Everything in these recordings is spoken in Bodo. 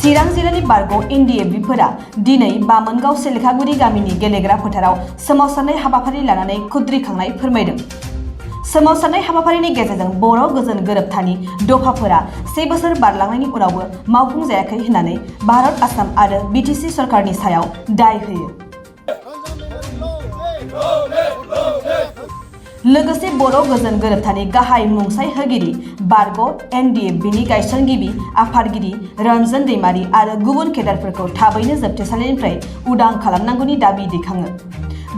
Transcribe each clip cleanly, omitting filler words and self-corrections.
चिरां जिल्लानि बारग' एनडिएफबिफोरा दिनै बामोनगाव सेलेखागुरि गामिनि गेलेग्रा फोथाराव सोमावसारनाय हाबाफारि लानानै खुद्रिखांनाय फोरमायदों। सोमावसारनाय हाबाफारिनि गेजेरजों बर' गोजोन गोरोबथानि दफाफोरा 1 बोसोर बारलांनायनि उनावबो मावफुंजायाखै होननानै भारत आसाम आरो बिटिसि सरकारनि सायाव दाय होयो। लोगोसे बर' गोजोन गोरोबथानि गाहाय मुंसाइ होगिरि बारग' एनडिएफबिनि गायसनगिरि आफादगिरि रन्जन दैमारी आरो गुबुन केडारफोरखौ थाबैनो जोबथेसालिनिफ्राय उदां खालामनांगौनि दाबि दैखाङो।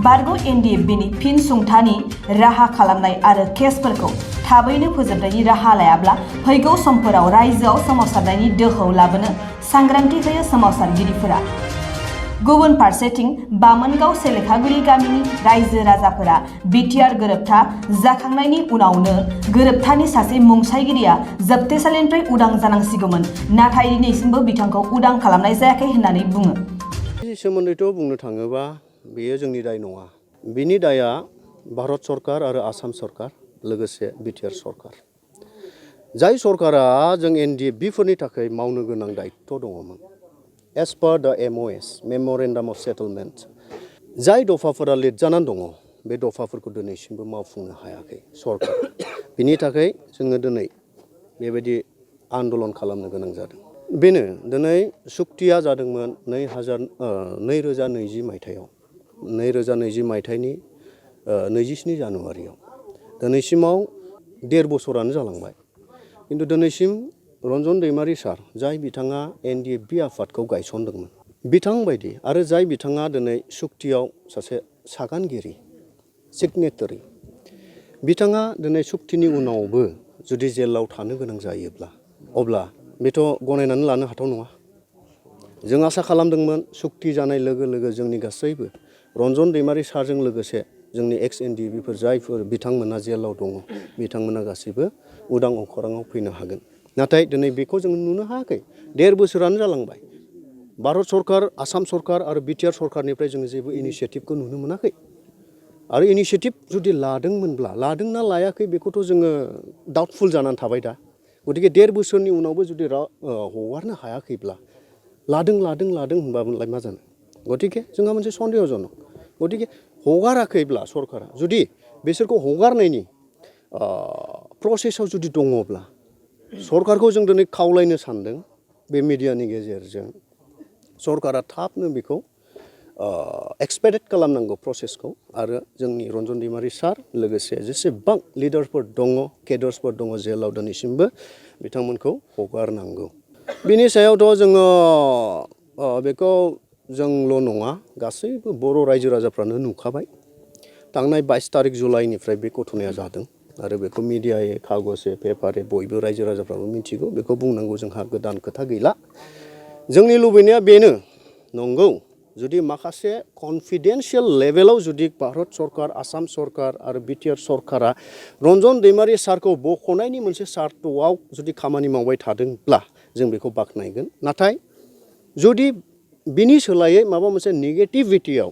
बारग' एनडिएफबिनि फिन सुंथानि राहा खालामनाय आरो केसफोरखौ थाबैनो फोजोबनायनि राहा लायाब्ला फैगौ समफोराव रायजोआव सोमावसारनायनि दोहौ लाबोनो सांग्रांथि होयो सोमावसारगिरिफोरा। गुबुन फारसेथिं बामोनगाव सेलेखागुरि गामिनि रायजो राजाफोरा बिटिआर गोरोबथा जाखांनायनि उनावनो गोरोबथानि सासे मुंसाइगिरिया जोबथेसालिनिफ्राय उदां जानांसिगौमोन, नाथाय दिनैसिमबो बिथांखौ उदां खालामनाय जायाखै होननानै बुङो। सोमोन्दैथ' बुंनो थाङोबा बेयो जोंनि दाय नङा। बिनि दाया भारत सरकार आरो आसाम सरकार लोगोसे बिटिआर सरकार। जाय सरकारा जों एनडिएफबिफोरनि थाखाय मावनो गोनां दायित्व दङमोन। As per the MOS, Memorandum of Settlement, जाय दफाफोरा लिरजानानै दङ बे दफाफोरखौ दिनैसिमबो मावफुंनो हायाखै सरकार। बिनि थाखाय जोङो दिनै बेबायदि आन्दलन खालामनो गोनां जादों। बेनो दिनै सुक्तिया जादोंमोन 2020 मायथाइयाव 2020 मायथाइनि 27 जानुवारियाव। दिनैसिमाव 1.5 बोसोरानो जालांबाय। खिन्थु दिनैसिम रन्जन दैमारी सार जाय बिथाङा एनडिएफबि आफादखौ गायसनदोंमोन बिथां बायदि आरो जाय बिथाङा दिनै सुक्तियाव सासे सागानगिरि सिगनेटारि बिथाङा दिनै सुक्तिनि उनावबो जुदि जेलाव थानो गोनां जायोब्ला अब्ला बेथ' गनायनानै लानो हाथाव नङा। जों आसा खालामदोंमोन सुक्ति जानाय लोगो लोगो जोंनि गासैबो रन्जन दैमारी सारजों लोगोसे जोंनि एक्स एनडिएफबिफोर जायफोर बिथांमोना जेलाव दङ बिथांमोना गासैबो उदां अखराङाव फैनो हागोन। नाथाय दिनै बेखौ जों नुनो हायाखै। 1.5 बोसोरानो जालांबाय। भारत सरकार, आसाम सरकार आरो बिटिआर सरकारनिफ्राय जोङो जेबो इनिसियेटिभखौ नुनो मोनाखै। आरो इनिसियेटिभ जुदि लादोंमोनब्ला लादोंना लायाखै बेखौथ' जोङो डाउटफुल जानानै थाबाय दा। गतिके 1.5 बोसोरनि उनावबो जुदि हगारनो हायाखैब्ला लादों होनबालाय मा जानो। गतिके जोंहा मोनसे सन्देहजनक। गतिके हगाराखैब्ला सरकारा जुदि बिसोरखौ हगारनायनि प्रसेसआव जुदि दङब्ला सरकारखौ जों दिनै खावलायनो सानदों बे मिडियानि गेजेरजों सरकारा थाबनो बेखौ एक्सपेक्टेड खालामनांगौ प्रसेसखौ आरो जोंनि रन्जन दैमारी सार लोगोसे जेसेबां लिडारफोर दङ केडार्सफोर दङ जेलाव दिनैसिमबो बिथांमोनखौ हगारनांगौ। बिनि सायावथ' जोङो बेखौ जोंल' नङा गासैबो बर' रायजो राजाफ्रानो नुखाबाय। थांनाय 22 तारिख जुलाइनिफ्राय बे घटनाया जादों आरो बेखौ मिडियायै कागजे पेपारे बयबो रायजो राजाफ्राबो मिथिगौ। बेखौ बुंनांगौ जोंहा गोदान खोथा गैला। जोंनि लुबैनाया बेनो नंगौ जुदि माखासे कन्फिडेन्सियेल लेभेलाव जुदि भारत सरकार, आसाम सरकार आरो बिटिआर सरकारा रन्जन दैमारी सारखौ बख'नायनि मोनसे सार्थआव जुदि खामानि मावबाय थादोंब्ला जों बेखौ बाख्नायगोन। नाथाय जुदि बिनि सोलायै माबा मोनसे नेगेटिभिटियाव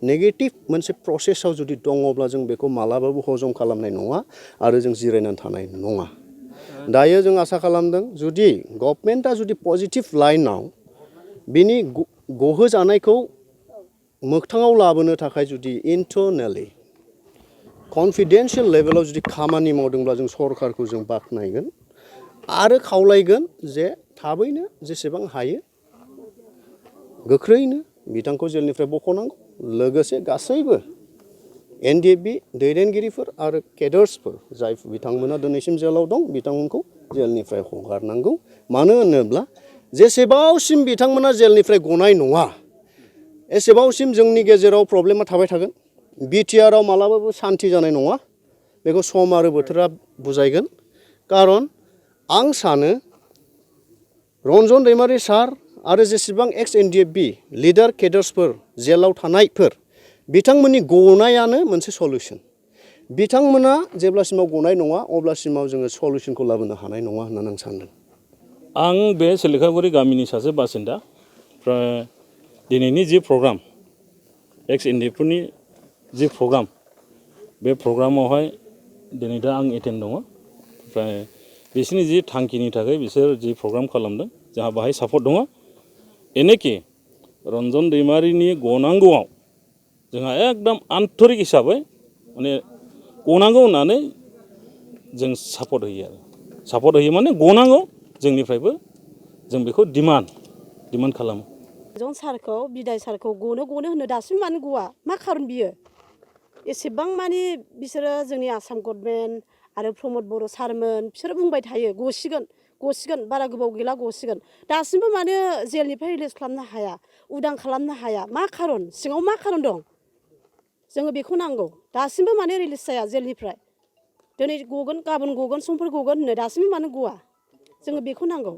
नेगेटिभ मोनसे प्रसेसआव जुदि दङब्ला जों बेखौ मालाबाबो हजम खालामनाय नङा आरो जों जिरायनानै थानाय नङा। दायो जों आसा खालामदों जुदि गभर्नमेन्टआ जुदि पजिटिभ लाइनाव बिनि गहोजानायखौ मोगथाङाव लाबोनो थाखाय जुदि इन्टारनेलि कन्फिडेन्सियेल लेभेलाव जुदि खामानि मावदोंब्ला जों सरकारखौ जों बाख्नायगोन आरो खावलायगोन जे थाबैनो जेसेबां हायो गोख्रैनो बिथांखौ जेलनिफ्राय बख'नांगौ। लोगोसे गासैबो एनडिएफबि दैदेनगिरिफोर आरो केडार्सफोर जाय बिथांमोना दिनैसिम जेलाव दं बिथांमोनखौ जेलनिफ्राय हगारनांगौ। मानो होनोब्ला जेसेबांसिम बिथांमोना जेलनिफ्राय गनाय नङा एसेबांसिम जोंनि गेजेराव प्रब्लेमा थाबाय थागोन। बिटिआराव मालाबाबो सान्थि जानाय नङा। बेखौ सम आरो बोथोरा बुजायगोन। खारन आं सानो रन्जन दैमारी सार आरो जेसेबां एक्स एनडिएफबि लिडार केडार्सफोर जेलाव थानायफोर बिथांमोननि गनायानो मोनसे सल्युसन। बिथांमोना जेब्लासिमाव गनाय नङा अब्लासिमाव जोङो सल्युसनखौ लाबोनो हानाय नङा होननानै आं सानदों। आं बे सेलेखागुरि गामिनि सासे बासिन्दा। ओमफ्राय दिनैनि जि प्रग्राम एक्स एनडिएफफोरनि जि प्रग्राम बे प्रग्रामावहाय दिनै दा आं एटेन्ड दङ। ओमफ्राय बिसोरनि जि थांखिनि थाखाय बिसोर जि प्रग्राम खालामदों जोंहा बाहाय सापर्ट दङ एनेखि रन्जन दैमारिनि गनांगौआव जोंहा एकदम आन्तरिक हिसाबै माने गनांगौ होननानै जों सापर्ट होयो आरो सापर्ट होयो माने गनांगौ जोंनिफ्रायबो जों बेखौ डिमान्ड खालामो जन सारखौ बिदाय सारखौ गनो होनो दासिम मानो गवा मा खारन बियो एसेबां माने बिसोरो जोंनि आसाम गभर्नमेन्ट आरो प्रमद बर' सारमोन बिसोरो बुंबाय थायो गसिगोन बारा गोबाव गैला गसिगोन दासिमबो मानो जेलनिफ्राय रिलिज खालामनो हाया उदां खालामनो हाया मा खारन सिङाव मा खारन दं जोङो बेखौ नांगौ दासिमबो माने रिलिज जाया जेलनिफ्राय दिनै गगोन गाबोन गगोन समफोर गगोन होनो दासिमबो मानो गवा जोङो बेखौ नांगौ